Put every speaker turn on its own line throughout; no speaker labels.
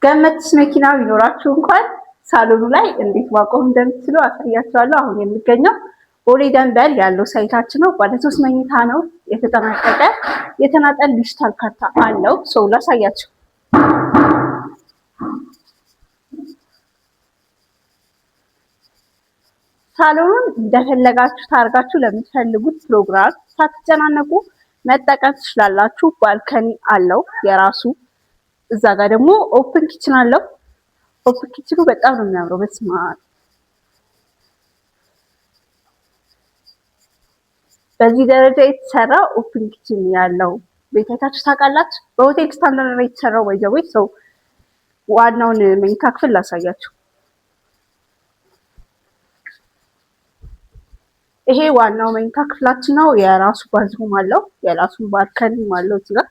ገመትስ መኪና ቢኖራችሁ እንኳን ሳሎኑ ላይ እንዴት ማቆም እንደምትችሉ አሳያችኋለሁ። አሁን የሚገኘው ቦሌ ደንበል ያለው site ኣችን ነው። ባለ 3 መኝታ ነው። የተጠናቀቀ የተናጠል ዲጂታል ካርታ አለው። So ላሳያችሁ። ሳሎኑን እንደፈለጋችሁ ታርጋችሁ ለምትፈልጉት ፕሮግራም ሳትጨናነቁ መጠቀም ትችላላችሁ። Balcony አለው የራሱ። እዛ ጋር ደግሞ open kitchen አለው። Open kitchen ኑ በጣም ነው የሚያምረው። በስመ አብ፣ በዚህ ደረጃ የተሰራ open kitchen ያለው ቤት አይታችሁ ታውቃላችሁ? በሆቴል ስታንዳርድ ላይ የተሰራው by the way። So ዋናውን መኝታ ክፍል ላሳያችሁ። ይሄ ዋናው መኝታ ክፍላችን ነው። የራሱ bathroom አለው፣ የራሱ balcony ም አለው። እዚህ ጋር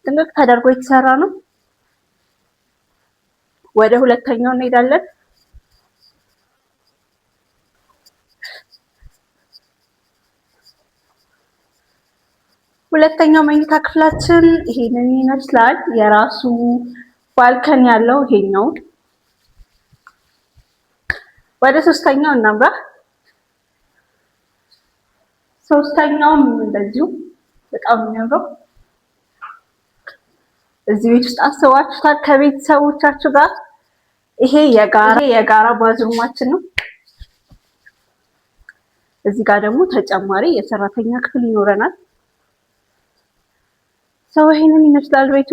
ጥንቅቅ ተደርጎ የተሰራ ነው። ወደ ሁለተኛው እንሄዳለን። ሁለተኛው መኝታ ክፍላችን ይሄንን ይመስላል። የራሱ balcony ያለው ይሄኛው። ወደ ሶስተኛው እናምራ። ሶስተኛውም እንደዚሁ በጣም የሚያምረው። እዚህ ቤት ውስጥ አስባችሁታል ከቤተሰቦቻችሁ ጋር። ይሄ የጋራ bathroom ኣችን ነው። እዚህ ጋር ደግሞ ተጨማሪ የሰራተኛ ክፍል ይኖረናል። So ይሄንን ይመስላል ቤቱ።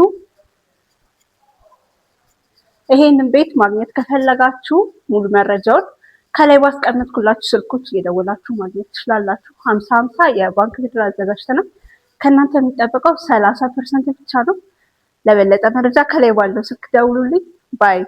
ይሄንን ቤት ማግኘት ከፈለጋችሁ ሙሉ መረጃውን ከላይ ባስቀመጥኩላችሁ ስልኮች እየደወላችሁ ማግኘት ትችላላችሁ። 50-50 የባንክ ብድር አዘጋጅተናል። ከእናንተ የሚጠበቀው 30% ብቻ ነው። ለበለጠ መረጃ ከላይ ባለው ስልክ ደውሉልኝ። Bye።